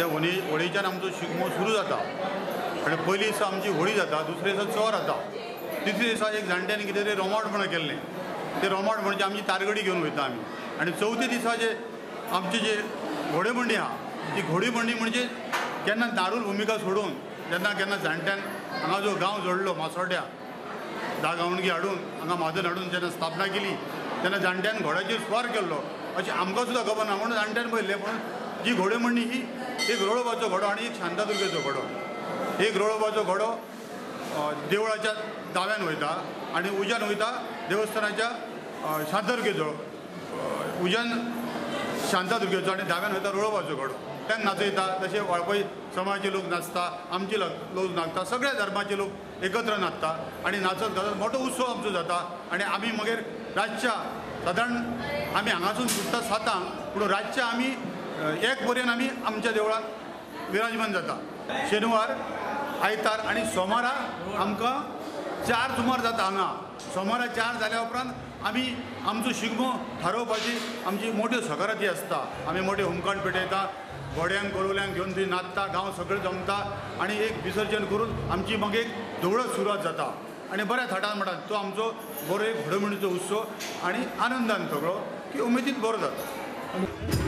ते होळयेच्यान आमचो शिगमो सुरू जाता. आनी पयली दिसा आमची होळी जाता, दुसरे दिसा चोर जाता, तिसरे दिसा एक जाणट्यांनी कितें तरी रोमाट म्हणून केल्लें, ते रोमाट म्हणजे आमची तारगडी घेवन वयता आमी. आनी चवथे दिसा जे आमची जे घोडेमंडी आहा ती घोडेमंडी म्हणजे केन्ना दारूल भुमिका सोडून जेन्ना केन्ना जाणट्यान हांगा जो गांव जोडलो मासोड्या 10 गावणगी हाडून हांगा म्हाजन हाडून जेन्ना स्थापना केली तेन्ना जाणट्यान घोड्याचेर स्वार केल्लो अशें आमकां सुद्दां खबर ना म्हणून जाणट्यान पळयल्लें. पूण जी घोडेमंडी ही एक रोळोबाचो घोडो आनी एक शांतादुर्गेचो घोडो. एक रोळोबाचो घोडो देवळाच्या दाव्यान वयता आनी उज्यान वयता देवस्थानाच्या शांतादुर्गेचो, उज्यान शांतादुर्गेचो आनी दाव्यान वयता रोळोबाचो घोडो. त्यान नाचयता. तशें वाळपय समाजाचे लोक नाचता, आमचे लोक नाचता, सगळ्या धर्माचे लोक एकत्र नाचता आनी नाचत घालत मोठो उत्सव आमचो जाता. आनी आमी मागीर रातच्या सादारण आमी हांगासून सुट्टा 7, पूण रातच्या आमी 1 पर्यंत आमी आमच्या देवळांत विराजमान जाता. शेनवार, आयतार आनी सोमारा आमकां 4 सुमार जाता हांगा. सोमारा 4 जाल्या उपरांत आमी आमचो शिगमो थारोवपाची आमची मोट्यो सकाराती आसता. आमी मोठे होमखण पेटयता, घोड्यांक गोरवल्यांक घेवन थंय नाचता, गांव सगळे जमता आनी एक विसर्जन करून आमची मागीर एक धवळत सुरवात जाता आनी बऱ्या थाटान म्हणटात तो आमचो बरो एक घोडेमोडणीचो उत्सव आनी आनंदान सगळो की उमेदीन बरो जाता.